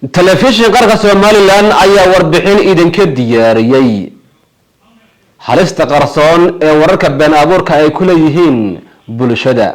Telefishin qaranka Somaliland ayaa warbixin idinka diyaariyey halista qarsoon ee wararka been abuurka ay ku leeyihiin bulshada.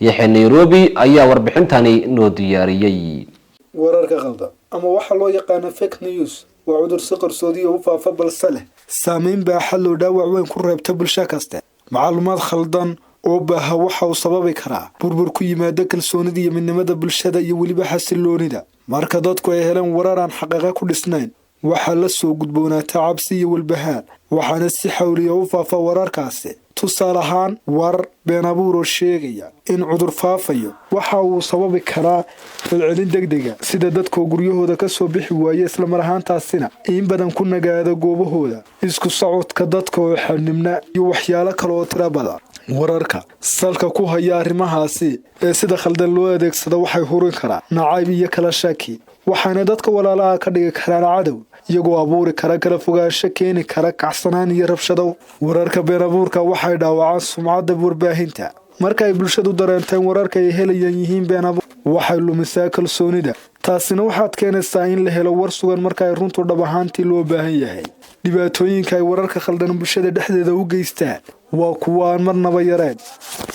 Yaxya Nairobi ayaa warbixintani noo diyaariyey. Wararka qaldan ama waxaa loo yaqaana fake news waa cudur si qarsoodiya u faafa, balse leh saameyn baaxad loo dhaawac weyn ku reebta bulsho kaste. Macluumaad khaldan oo baaha waxa uu sababi karaa burbur ku yimaada kalsoonida iyo midnimada bulshada iyo weliba xasiloonida. Marka dadku ay heleen warar aan xaqiiqo ku dhisnayn, waxaa la soo gudboonaata cabsi iyo walbahaar, waxaana si xawliya u faafa wararkaasi. Tusaale ahaan, warar been abuur oo sheegaya in cudur faafayo waxa uu sababi karaa falcelin degdega, sida dadkoo guryahooda ka soo bixi waaye, islamar ahaantaasina in badan ku nagaada goobahooda, isku socodka dadka oo xanibna iyo waxyaalo kale oo tiro badan. Wararka salka ku haya arrimahaasi ee sida khaldan loo adeegsada waxay hurin karaan nacayb iyo kala shaki, waxaana dadka walaalaha ka dhigi karaan cadow, iyagoo abuuri kara kala fogaansho, keeni kara kacsanaan iyo rabshado. Wararka been abuurka waxay dhaawacaan sumcadda warbaahinta. Marka ay bulshadu dareenteen wararka ay helayaan yihiin been abuur, waxay lumisaa kalsoonida. Taasina waxaad keenaysaa in la helo war sugan marka ay runtu dhab ahaantii loo baahan yahay. Dhibaatooyinka ay wararka khaldan bulshada dhexdeeda u geystaan waa kuwa aan marnaba yareen.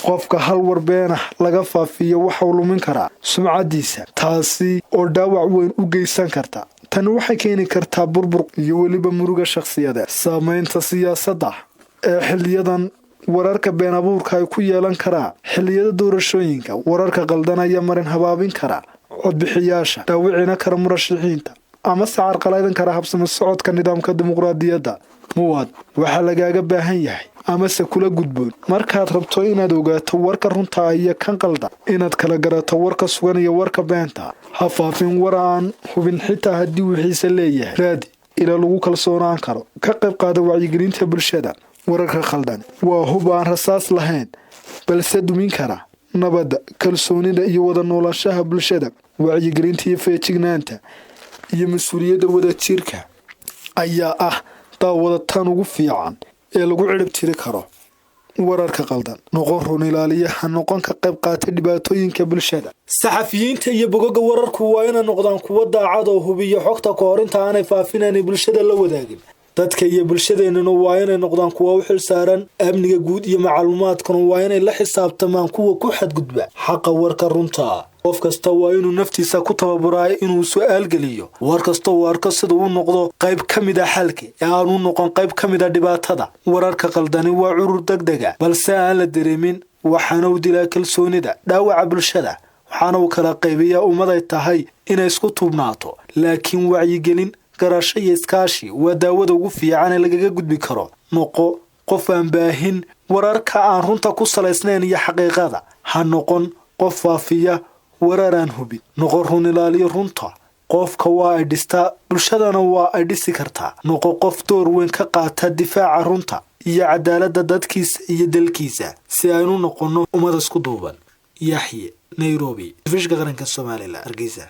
Qofka hal war beenah laga faafiyo waxauu lumin karaa sumcaddiisa, taasi oo dhaawac weyn u geysan karta. Tani waxay keeni kartaa burbur iyo weliba muruga shakhsiyadeed. Saameynta siyaasadda ee xiliyadan wararka been abuurka ay ku yeelan karaan xilliyada doorashooyinka, wararka qaldan ayaa marin habaabin kara codbixiyaasha, dhaawicina kara murashaxiinta, ama se carqalaydan kara habsami socodka nidaamka dimuqraadiyadda. Muwaad, waxaa lagaaga baahan yahay amase kula gudboon, markaad rabto inaad ogaato warka runtaa iyo kan qaldan, inaad kala garato warka sugan iyo warka beenta. Ha faafin war aan hubin, xitaa haddii uu xiise leeyahay. Raadi ila lagu kalsoonaan karo. Ka qayb qaada wacyigelinta bulshada. Wararka khaldan waa hub aan rasaas lahayn, balse dumin kara nabadda, kalsoonida iyo wada noolaanshaha bulshada. Wacyigelinta iyo feejignaanta iyo mas-uuliyadda wadajirka ayaa ah daawada tan ugu fiican ee lagu cirib tiri karo wararka qaldan. Noqon run ilaaliyaha, noqon ka qayb qaata dhibaatooyinka bulshada. Saxafiyiinta iyo bogoga wararku waa inay noqdaan kuwo daacad oo hubiya xogta ka hor inta aanay faafinaanay bulshada la wadaagin. Dadka iyo bulshadeennuna waa inay noqdaan kuwa u xil saaran amniga guud iyo macluumaadkuna waa inay la xisaabtamaan kuwa ku xadgudba xaqa warka runta. Qof kasta waa inuu naftiisa ku tababaraayo inuu su-aal geliyo war kasta uu arko, sida uu noqdo qayb ka mid a xalka ee aanu noqon qayb ka mid a dhibaatada. Wararka qaldani waa curur degdega, balse aan la dareemin, waxaana uu dilaa kalsoonida, dhaawaca bulshada, waxaana uu kala qaybiyaa ummaday tahay inay isku tuubnaato. Laakiin wacyigelin, garasho iyo iskaashi waa daawada ugu fiican ee lagaga gudbi karo. Noqo qof aan baahin wararka aan runta ku salaysnayn iyo xaqiiqada. Ha noqon qof faafiya warar aan hubin. Noqo run ilaaliyo. Runta qofka waa ay dhistaa, bulshadana waa ay dhisi kartaa. Noqo qof door weyn ka qaata difaaca runta iyo cadaaladda dadkiisa iyo dalkiisa, si aynu noqonno ummad isku duuban. Yaxye Nairobi, telefishinka qaranka Somaliland, Hargeysa.